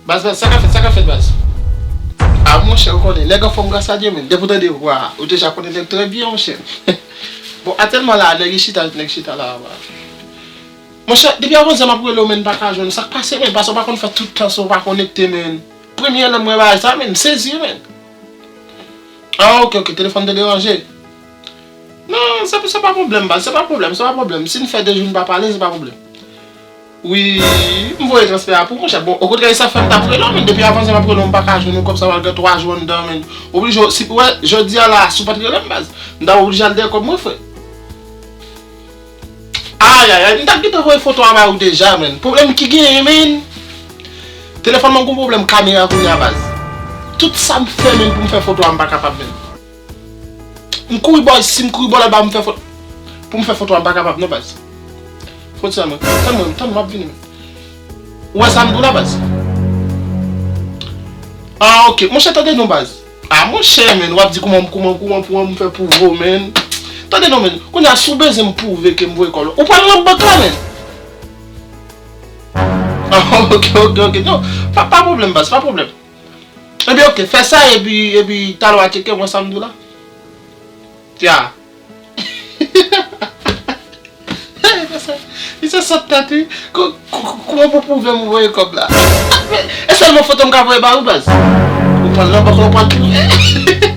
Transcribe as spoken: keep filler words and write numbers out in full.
Baz, baz, sa k ap fèt, sa k ap fèt, baz? A, monchè, ou konnen, nèg anfòm, gras a Dye, men. Depi w tande vwa a, ou deja konnen nèg trè byen, monchè. Bon, aktyèlman la, nèg chita, nèg chita la, baz. Monchè, depi avan yè m ap rele w, men, m pa ka jwenn ou. Sa k pase, men? Paske w pa konn fè tout tan sa w pa konekte, men. Premye lè m wè bagay sa, men, m sezi, men. Ah, ok, ok, telefòn te deranje. Non, se, se pa pwoblèm, baz, se pa pwoblèm, se pa pwoblèm. Si n fè de jou n pa pale, se pa pwoblèm. Wi, m voye transfè a pou ou, monchè. Bon, okontrè, e sa fè m t ap rele w, men depi avan yè m ap rele w, m pa ka jwenn ou, kòb sa pral gen twa jou anndan, men. Oblije, si, wè, jodi a la, si w pa t rele m, baz, m ta oblije al dèyè kòb mwen, frè. Ayayay, m t ap gentan voye foto a ba ou deja, men. Pwoblèm ki genyen, men. Telefòn mwen gon pwoblèm kamera kounye a, baz. Tout sa m fè, men, pou m fè foto a, m pa kapab, men. M kouri bò isi, m kouri bò laba, m fè foto. Pou m fè foto a, m pa kapab, non, baz. Foto sa, mwen. Tann mwen, tann mwen, m ap vini, men. Ou wè sa m di w la, baz? Ah, ok. Monchè, tande non, baz. Ah, monchè, men, w ap di kouman, kouman, kouman, kouman m fè pou ou, men. Tande non, men. Kounye a, si w bezwen m pwouve ke m voye kòb la, ou pral nan bank la, men. Ah, ok, ok, ok. Non, pa, pa pwoblèm, baz, pa pwoblèm. Ebyen, ok, fè sa, epi, epi, talè w a tcheke, w wè sa m di w la. Tya. Misye sòt tèt, wi. Ko-, ko-, ko-, kouman pou pwouve m voye kòb la? E sèlman foto m ka voye ba ou, baz. Ou pral nan bank la, ou pral touye.